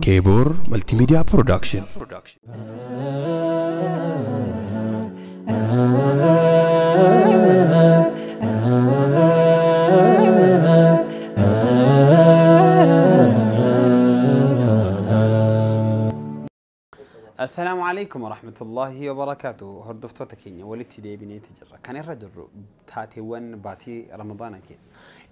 Kebor Multimedia Production. السلام عليكم ورحمة الله وبركاته. هردفتوتا كينيا ولتي ديبيني تجرى كان الرجل تاتي وان باتي رمضان كيس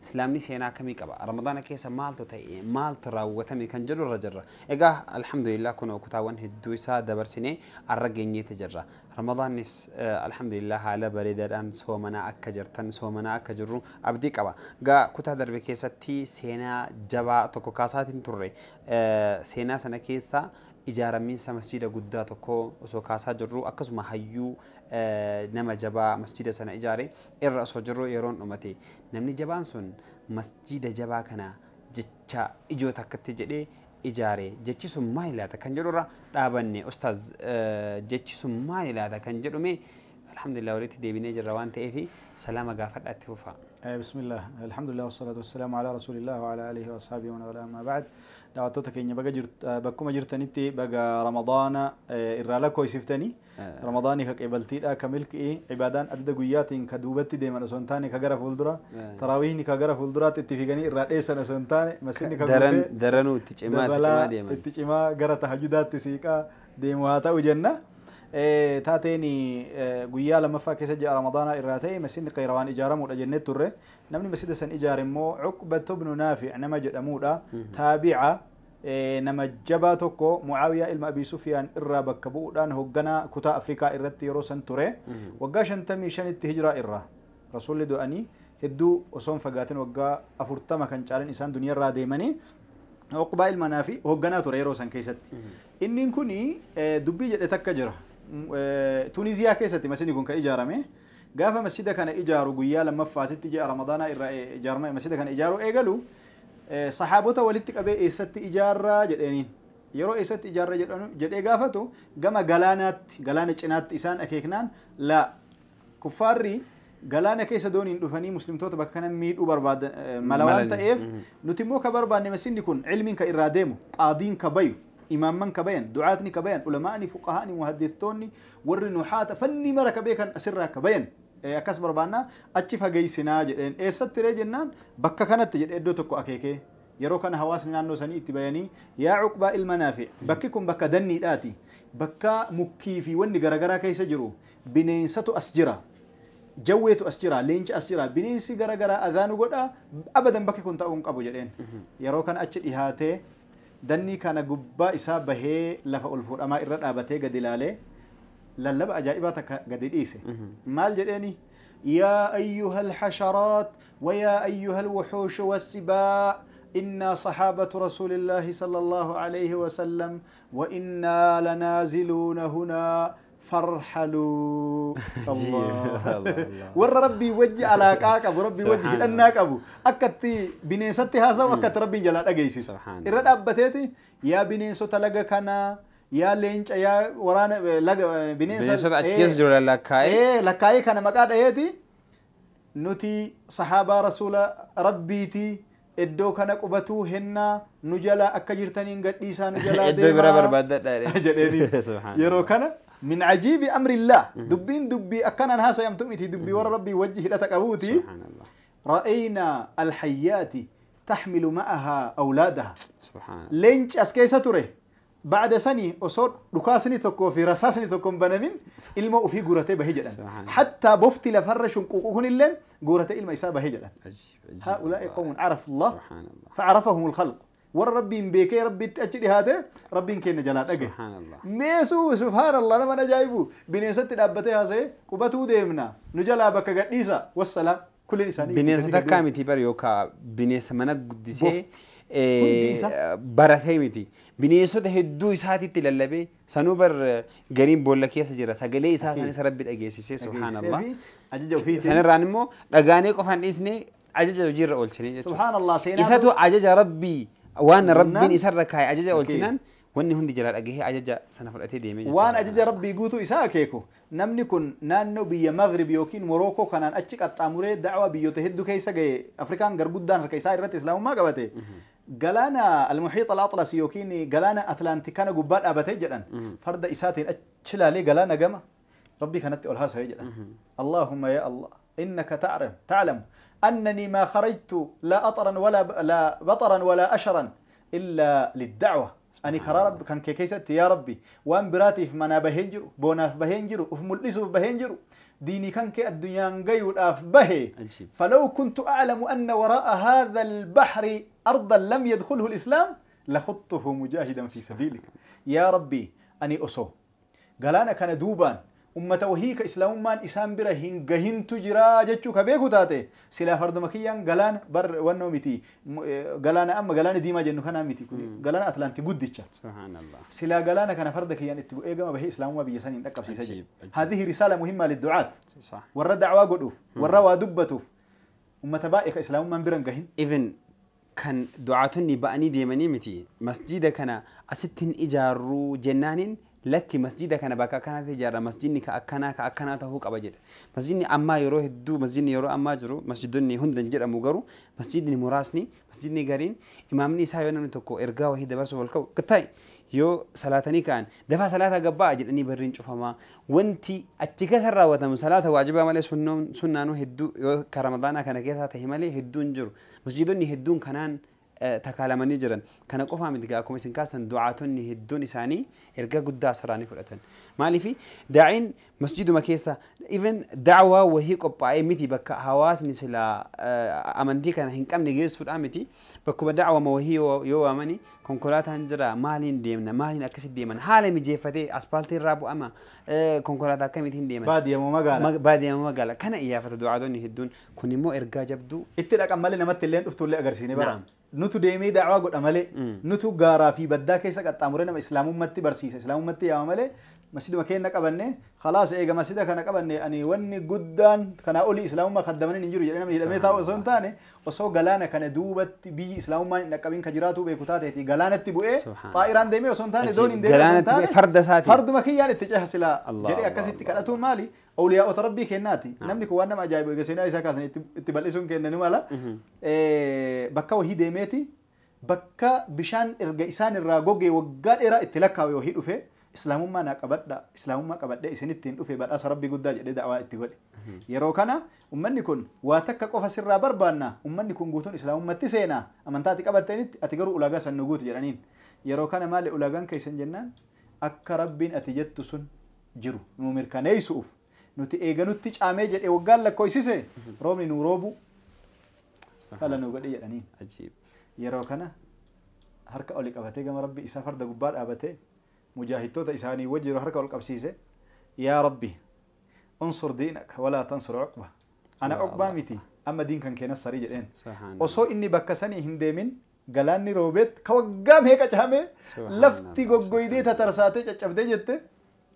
إسلامني سينا كمي كبا رمضان كيس مالتو تاي مالتو راوتمي كان جلو الرجل إجا الحمد لله كنا كتاوان هدوسا دبرسني الرجيني تجرى رمضان نس الحمد لله على بريد الآن سومنا أكجرتن سومنا أكجرو أبدي كبا جا كتا درب كيسة تي سينا جبا تكو كاسات تري سينا سنة كيسة ijaaramiinsa masjida guddaa tokko osoo kaasaa jirru akkasuma hayyuu nama jabaa masjida sana ijaare irra osoo jirru yeroon dhumate namni jabaan sun masjida jabaa kana jecha ijoo takkatti jedhee ijaare jechi sun maal ilaata kan jedhurra dhaabanne ustaaz jechi sun maal ilaata kan jedhume alhamdulillah walitti deebinee jirra waan ta'eef salaama gaafadhaatti fufa. بسم الله الحمد لله والصلاة والسلام على رسول الله وعلى آله وأصحابه ومن والاه أما بعد. دعوتك إني بقى جرت بكم جرتني بقى رمضان إرالك ويسفتني رمضاني كقبلتي لا كملك إيه عبادان أدد قياتين كدوبتي دائما أسنتاني كجرا فولدرا تراويهني كجرا فولدرا تتفقني إراليس أسنتاني مسني كجرا درنو تجمع تجمع دائما تجمع جرا تهجدات تسيكا ديموهاتا وجنة تاتيني guyyaa lammaffaa keessa ji'a Ramadaanaa irraa ta'e masjidni Qayrawaan ijaaramuudha jennee turre. Namni masjida san ijaare immoo Uqbatu ibnu Naafi' nama jedhamuudha. Taabi'a nama jabaa tokko Mucaawiyaa ilma Abii Sufyaan irraa bakka bu'uudhaan hoogganaa kutaa Afrikaa irratti yeroo san ture. Waggaa 55tti hijiraa irraa rasuulli du'anii hedduu osoo hin fagaatin waggaa 40 kan caalan isaan duniyaarraa deemanii Uqbaa ilma Naafi' hoogganaa ture yeroo san keessatti. Inni kuni dubbii jedhe takka jira. Tuniziyaa keessatti masjidni kun kan ijaarame gaafa masjida kana ijaaru guyyaa lammaffaatitti ji'a Ramadaanaa irraa ijaarame masjida kana ijaaru eegalu saxaabota walitti qabee eessatti ijaarraa jedheeniin yeroo eessatti ijaarra jedhee gaafatu gama galaanaatti galaana cinaatti isaan akeeknaan laa kuffaarri galaana keessa dooniin dhufanii muslimtoota bakka kana miidhuu barbaadan mala waan ta'eef nuti immoo ka barbaanne masjidni kun cilmiin ka irraa deemu qaadiin ka bayu إمامان كبيان دعاتني كبيان علماءني فقهاءني محدثوني ور نحات فني مرة كبيان كان أسرها كبيان أكاس بربانا أتشفها جيسنا جدًا إيه ستري جنان بكا كانت تجد إدو تكو أكيكي يرو كان هواسنا نانو سني اتبياني يا عقبة المنافع بككم بكا دني الآتي بكا مكيفي وني غرغرا كيس جرو بنينستو أسجرا جويتو أسجرا لينج أسجرا بنينسي غرغرا أذانو قدا أبدا بككم تأون قبو جدًا يرو كان أتشد إهاتي دني كان جبا إسا به لفا الفور أما إرد أبته قد لاله للب أجائبتك قد إيسه مال جدني يا أيها الحشرات ويا أيها الوحوش والسباع إنا صحابة رسول الله صلى الله عليه وسلم وإنا لنازلون هنا فارحلوا. الله ور ربي وجه على كاك أبو ربي وجه لأنك أبو أكتي بنيستي هذا وأكت ربي جلال أجيسي إرد أبتيتي يا بنيسو تلقى كنا يا لينج يا ورانا لقى بنيسو أتكيس جلال لكاي إيه لكاي كنا مقعد أيتي نتي صحابة رسول ربيتي iddoo kana qubatu henna nu jala akka jirtaniin gadhiisaa nu jalaa iddoo bira barbaadadha jedheeni yeroo kana من عجيب أمر الله دبين دبي أكنا هذا يمتمتي دبي ور ربي وجه لا تكبوتي. سبحان الله. رأينا الحيات تحمل معها أولادها. سبحان الله. لينش أسكيسة تري بعد سنة أصور ركاسني تكو في رصاصني تكون بنامين الماء في جورته بهجلا حتى بفتي لفرش قوقهن اللين جورته الماء يسابه بهجلا. هؤلاء قوم عرفوا الله. سبحان الله. فعرفهم الخلق. ور ربي بيكي ربي تأجري هذا ربي كين جلال أجي. سبحان الله. ميسو سبحان الله لما نجايبو بنيست الأبتة هذا قبته ديمنا نجلا بك قديسة والسلام كل إنسان. بنيست كامتي بريوكا بنيس من قديسة برثيمتي بنيست هدو إساتي تللبي سنوبر قريب بقول لك يا سجرة سجلي إسات سنة ربي الأجيسي سبحان الله. سنة رانمو رجاني قفن إسني عجج وجير أولشني. سبحان الله سينا. إساتو عجج ربي وان ربي يسرك هاي أجج أولشنان واني هندي جلال أجيه أجج سنة فرقتي ديمي وان أجج ربي قوتو إساكيكو namni kun naannoo biyya Maghrib yookiin Morookoo kanaan achi qaxxaamuree da'waa biyyoota hedduu keessa ga'e Afrikaan garguddaan harka isaa irratti islaamummaa qabate. Galaana almuhiix al-Atlas yookiin galaana Atlaantikana gubbaa dhaabatee jedhan farda isaatiin achi ilaalee galaana gama Rabbii kanatti ol haasa'ee jedhan. Allahumma ya Allah innaka ta'lam annani ma kharajtu la atran wala la bataran wala asharan illa lid-da'wa. Ani karaa Rabbi kan kee keessatti yaa Rabbi waan biraatiif manaa baheen jiru, boonaaf baheen jiru, uf mul'isuuf baheen jiru, diinii kan kee addunyaan gayuudhaaf bahe. فلو كنت أعلم أن وراء هذا البحر أرضا لم يدخله الإسلام لخضته مجاهدا في سبيلك. يا ربي أني أصو قال كان دوبان أمة وهيك إسلام مان إسام برهن جهن تجرا جتشو كبيكو تاتي سلا فرد مكيان قالان بر ونو متي قالان أما قالان ديما جنو كان متي قالان أتلانتي قدتش. سبحان الله. سلا قالان كان فرد كيان اتبو إيجا ما به إسلام ما بيساني نقب سيسجل. هذه رسالة مهمة للدعاة. صح. ورا دعوة قدوف ورا دبتوف أمة بائك إسلام مان برن جهن. إذن كان دعاتني بأني ديماني متي مسجد كان أستن إجارو جنانين لك مسجد كان بكا كانت تجارة مسجدني كأكنا كأكنا تهوك أبجد مسجدني أما يروح الدو مسجدني يروح أما جرو مسجدني هندن جر أموجرو مسجدني مراسني مسجدني قرين إمامني سايونا نتوكو إرجع وهي دبرسه والكو كتاي يو صلاتني كان دفع صلاة جبا أجل إني برين شوفها ما وانتي أتكسر راوتهم صلاة واجبة مالي سنانو هدو يو كرمضان كان كيسة تهمالي هدون جرو مسجدني هدون كنان تكالمني جرن كان قفا متى أكو مسن كاستن دعاتني هدون إساني إرجع قد سراني فرقتن مالي في داعين مسجد مكيسة even دعوة وهي قبعة متي بك حواس نسلا أمنتي كان هنكم نجيس فرق متي بكم دعوة ما وهي يو أمني كونكولات هنجرا مالين ديمنا مالين أكسد ديمنا حالة مجيفتي أسبالتي الرابو أما كونكولات كم ديمنا بادية مو مقالة بادية مو مقالة كان إياه فتدعوني هدون كوني مو إرجع جبدو إتلاك أمالي نمت اللين أفتو اللي أجرسيني برا nutu deemee da'waa godha malee nutu gaaraa fi baddaa keessa qaxxaamuree nama islaamummatti barsiisa islaamummatti yaama malee masjiduma keenya qabanne khalaas eega masjida kana qabanne ani wanni guddaan kanaa olii islaamummaa kaddamanii hin jiru jedhee namni hidhamee taa'u osoo hin taane osoo galaana kana duubatti biyyi islaamummaan hin dhaqqabin ka jiraatu beeku taateeti galaanatti bu'ee xaa'iraan deemee osoo hin taane doon hin deemee osoo hin taane farda isaatiin farduma kiyyaan itti ceha silaa jedhee akkasitti kadhatuun maali awliyaa'ota rabbii kennaati namni kun waan nama ajaa'ibu eega seenaa isaa kaasan itti bal'isuun kenna ni mala bakka wahii deemeeti bakka bishaan erga isaan irraa gogee waggaa dheeraa itti lakkaa'e wahii dhufe islaamummaa naa qabadha islaamummaa qabadhee isinittiin dhufe badhaasa rabbii guddaa jedhee da'waa itti godhe yeroo kana ummanni kun waa takka qofa sirraa barbaanna ummanni kun guutuun islaamummatti seenaa amantaati qabatteenitti ati garuu ulaagaa san nu guutu jedhaniin yeroo kana maali ulaagaan keessan jennaan akka rabbiin ati jettu sun jiru nu mirkaneessuuf nuti eeganutti caamee jedhee waggaan lakkoofsise roobni nu roobu fala nu godhe jedhaniin. Yeroo kana harka oli qabatee gama rabbi isaa farda gubbaa dhaabatee mujaahidtoota isaanii wajji harka ol qabsiise yaa rabbi unsur diinaka walaa tansur cuqba ana cuqbaa miti amma diin kan keenas sarii jedheen osoo inni bakka sanii hin deemin galaanni roobeet ka waggaa meeqa caamee lafti goggoydee tatarsaatee caccabdee jette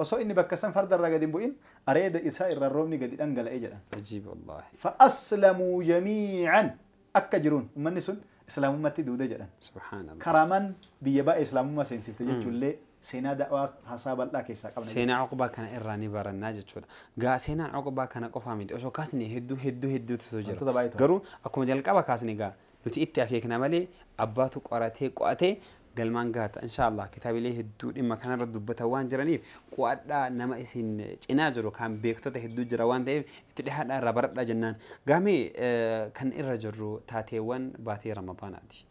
osoo inni bakka san farda irraa gadi hin bu'in areeda isaa irraa roobni gadi dhangala'ee jedhan. Ajiib wallaahi. Fa'aslamuu jamiican akka jiruun ummanni sun islaamummatti duude jedhan. Subhaanallah. Karaamaan biyya baay'ee islaamummaa seensifte jechuullee seenaa da'waa haasaa bal'aa keessaa qabna. Seenaa cuqbaa kana irraa ni barannaa jechuudha. Gaa seenaan cuqbaa kana qofaa miti osoo kaasne hedduu hedduu hedduutu jira. Garuu akkuma jalqaba kaasne gaa nuti itti akeekna malee abbaatu qoratee qo'atee galmaan gaata inshaallah kitaabilee hedduu dhimma kanarra dubbatan waan jiraniif qo'adhaa nama isin cinaa jiru kan beektota hedduu jira waan ta'eef itti dhihaadhaa irraa baradhaa jennaan gaamee kan irra jirru taateewwan baatee ramadaanaati.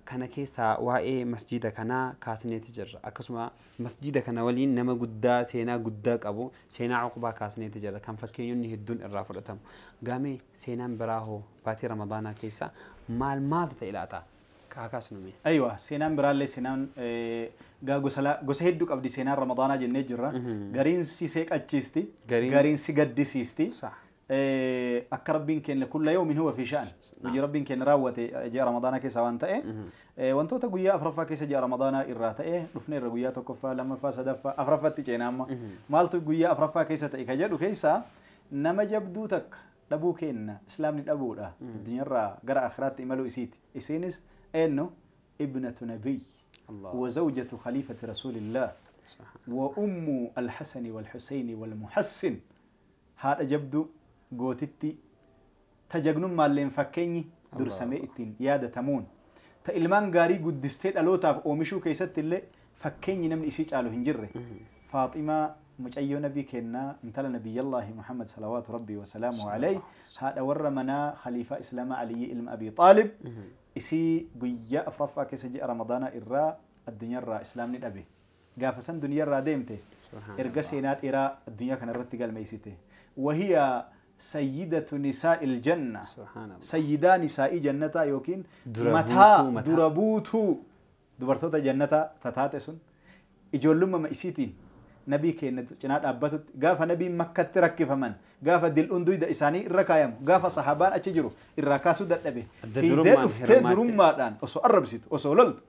Kana keessaa waa'ee masjida kanaa kaasneeti jirra akkasuma masjida kana waliin nama guddaa seenaa guddaa qabu seenaa cuqbaa kaasneeti jirra kan fakkeenyonni hedduun irraa fudhatamu gaamee seenaan biraa hoo baatee ramadaanaa keessa maal maaltu ta'e laata? كاكاسنومي أيوة سينان برالي سينان gosa hedduu qabdi seenaan ramadaanaa jennee jirra gariin si seeqachiisti gariin si gaddisiisti akka rabbiin keenya kulla yawmin huwa fi sha'an hojii rabbiin keenya raawwate ji'a ramadaanaa keessa waan ta'e wantoota guyyaa afuraffaa keessa ji'a ramadaanaa irraa ta'e dhufne irra guyyaa tokkoffaa lammaffaa sadaffaa afuraffaatti ceena amma maaltu guyyaa afuraffaa keessa ta'e ka jedhu keessaa nama jabduu takka dhabuu keenya islaamni dhabuudha addunyaarraa gara akhiraatti imaluu isiiti isiinis إنه ابنة نبي الله وزوجة خليفة رسول الله وأم الحسن والحسين والمحسن هذا جبدو قوتتي تجنم ما اللي مفكيني Dursamee ittiin yaadatamuun ta ilmaan gaarii guddistee dhalootaaf oomishuu keessatti illee fakkeenyi namni isii caalu hin jirre Faaximaa mucayyoo nabii kennaa intala nabiyyallaahi Muhammad salawaatu rabbii wasalaamu alayhi haadha warra manaa khaliifaa islaamaa Aliyyi ilma Abii Xaalib isii guyyaa afuraffaa keessa ji'a Ramadaanaa irraa addunyaarraa islaamni dhabe gaafa san duniyarraa deemte erga seenaa dheeraa addunyaa kanarratti galmeessite wahiya sayyidatu nisaa'il janna sayyidaa nisaa'ii jannataa yookiin mataa dura buutuu dubartoota jannataa tataate sun ijoollummaa isiitiin nabii keenya cinaa dhaabbatutti gaafa nabiin makkatti rakkifaman gaafa dil'uun duyda isaanii irra kaayamu gaafa sahaabaan achi jiru irraa kaasuu dadhabe fiidee dhuftee durummaadhaan osoo arrabsitu osoo loltu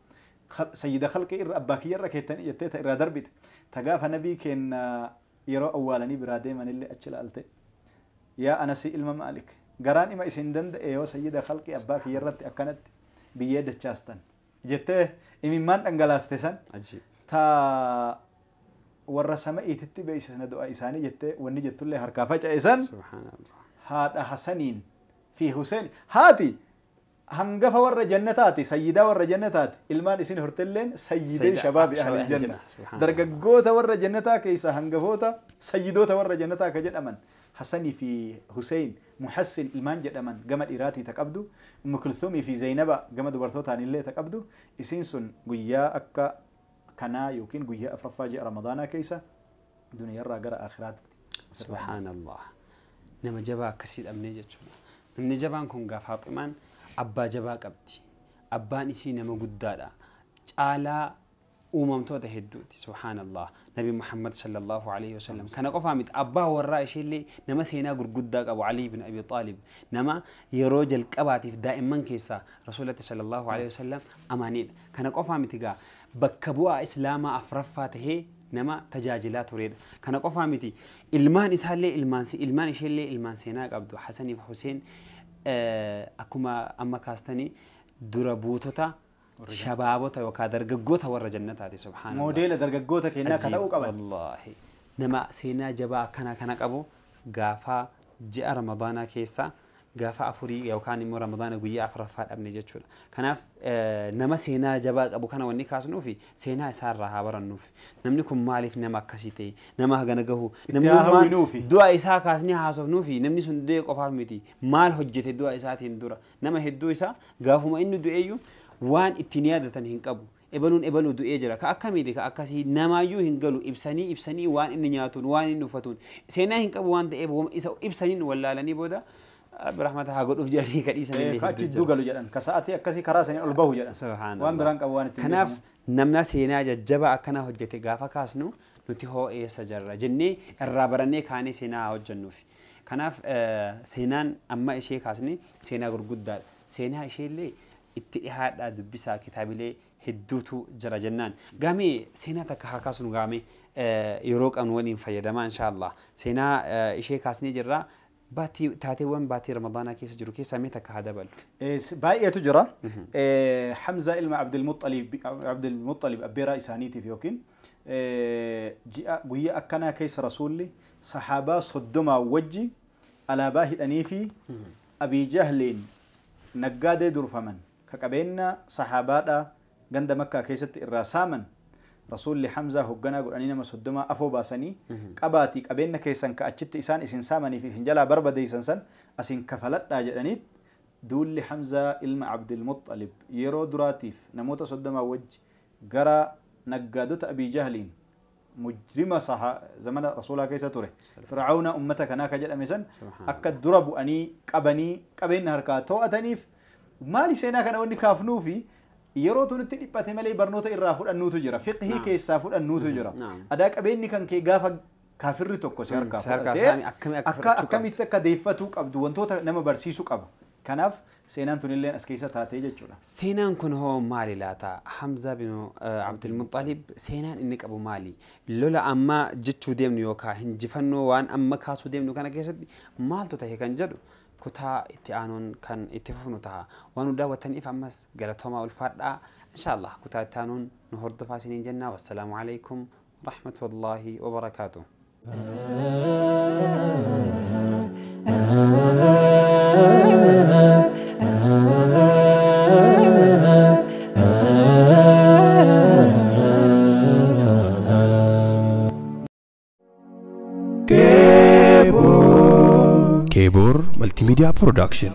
sayyida khalqii irra abbaa kiyya irra keettanii jettee ta irraa darbite ta gaafa nabii keenya yeroo awwaalanii biraa deemanillee achi ilaalte yaa Anasi ilma Maalik garaan ima isin danda'e yoo sayyida khalqii abbaa kiyya irratti akkanatti biyyee dachaastan jettee imimmaan dhangalaaste san ta warra sama'iititti beeksisna du'a isaanii jettee wanni jettullee harkaa faca'e san haadha Hasaniin fi Huseen haati hangafa warra jannataati sayyidaa warra jannataati ilmaan isin hortelleen sayyidee shabaabi ahli janna dargaggoota warra jannataa keessa hangafoota sayyidoota warra jannataa ka jedhaman Hasanii fi Huseen Muhassin ilmaan jedhaman gama dhiiraatii ta qabdu Ummu Kulthumii fi Zaynaba gama dubartootaan illee ta qabdu isiin sun guyyaa akka kanaa yookiin guyyaa afuraffaa ji'a Ramadaanaa keessa duniyarraa gara akhiraatti. Subhaanallah. Nama jabaa akkasii dhabnee jechuudha. Namni jabaan kun gaafa Faaximaan abbaa jabaa qabdi. Abbaan isii nama guddaadha. Caalaa uumamtoota hedduuti. Subhaanallah. Nabi Muhammad sallallahu alaihi wasallam. Kana qofaa miti abbaa warraa isheellee nama seenaa gurguddaa qabu Ali ibn Abi Xaalib nama yeroo jalqabaatiif daa'imman keessaa Rasuulatti sallallahu alaihi wasallam amaneedha. Kana qofaa miti gaa bakka bu'aa islaamaa afuraffaa tahee nama tajaajilaa turedha. Kana qofaa miti ilmaan isaallee ilmaan isheellee ilmaan seenaa qabdu Hasaniif Huseen akkuma amma kaastanii dura buutota shabaabota yookaan dargaggoota warra jannataati subhaanallah. Moodeela dargaggoota kennaa ka ta'uu qaban. Wallaahi nama seenaa jabaa akkana kana qabu gaafa ji'a Ramadaanaa keessa gaafa afurii yookaan immoo Ramadaana guyyaa afuraffaa dhabne jechuudha. Kanaaf nama seenaa jabaa qabu kana wanni kaasnuufi seenaa isaarraa haa barannuuf. Namni kun maaliif nama akkasii ta'e nama hagana gahu namni du'a isaa kaasnee haasofnuufi namni sun du'e qofaaf miti maal hojjete du'a isaatiin dura nama hedduu isaa gaafuma inni du'eeyyuu waan ittiin yaadatan hin qabu. Ebaluun ebaluu du'ee jira. Ka akkamiiti ka akkasii namaayyuu hin galu ibsanii ibsanii waan inni nyaatuun waan inni uffatuun seenaa hin qabu waan ta'eef isa ibsaniin wallaalanii booda birahmata haa godhuuf jedhanii kadhiisan illee hedduu jira. Ka achi galu jedhan ka sa'aatii akkasii karaa sanii ol bahu jedhan. Waan biraan qabu waan ittiin. Kanaaf namna seenaa jajjabaa akkanaa hojjete gaafa kaasnu nuti hoo eessa jirra jennee irraa barannee kaanee seenaa haa hojjennuuf. Kanaaf seenaan amma ishee kaasne seenaa gurguddaadha. Seenaa isheellee itti dhihaadhaa dubbisaa kitaabilee hedduutu jira jennaan. Gaamee seenaa takka haa kaasnu gaamee yeroo qabnu waliin fayyadamaa inshaallah. Seenaa ishee kaasnee jirra. Baatii taateewwan baatii Ramadaanaa keessa jiru keessaa mee takka haa dabalu. Baay'eetu jira. Hamza ilma Abdulmuxalib abbeeraa isaaniitiif yookiin ji'a guyyaa akkanaa keessa rasuulli sahaabaa 30 wajji alaabaa hidhanii fi Abii Jahliin naggaadee durfaman ka qabeenya sahaabaadha ganda makkaa keessatti irraa saaman rasuulli Hamzaa hoogganaa godhanii nama 30 afoo baasanii qabaatii qabeenya keessan ka achitti isaan isin saamanii fi isin jalaa barbadeessan san asin kafaladhaa jedhaniit duulli Hamzaa ilma Abdulmuxalib yeroo duraatiif namoota 30 wajji gara naggaadota Abii Jahliin mujrima zamana rasuulaa keessa ture Fircaawna ummata kanaa ka jedhame san akka dura bu'anii qabanii qabeenya harkaa to'ataniif maali seenaa kana wanni kaafnuufi yeroo tunitti dhiphate malee barnoota irraa fudhannuutu jira fiqhii keessaa fudhannuutu jira adaa qabeenyi kan kee gaafa kaafirri tokko si harkaa fudhatee akkamitti akka deeffatuu qabdu wantoota nama barsiisuu qaba. Kanaaf seenaan tunilleen as keessa taatee jechuudha. Seenaan kun hoo maali laata? Hamza bin Abdulmuxalib seenaan inni qabu maali? Lola amma jechuu deemnu yookaan hinjifannoo waan amma kaasuu deemnu kana keessatti maaltu tahe kan jedhu kutaa itti aanuun kan itti fufnu taha. Waan nu daawwattaniif ammas galatoomaa ulfaadhaa. Inshaallah kutaa itti aanuun nu hordofaa isiniin jenna. Wassalaamu alaikum warahmatullaahi wabarakaatuh. Keeboor Maltiimiidiyaa Production.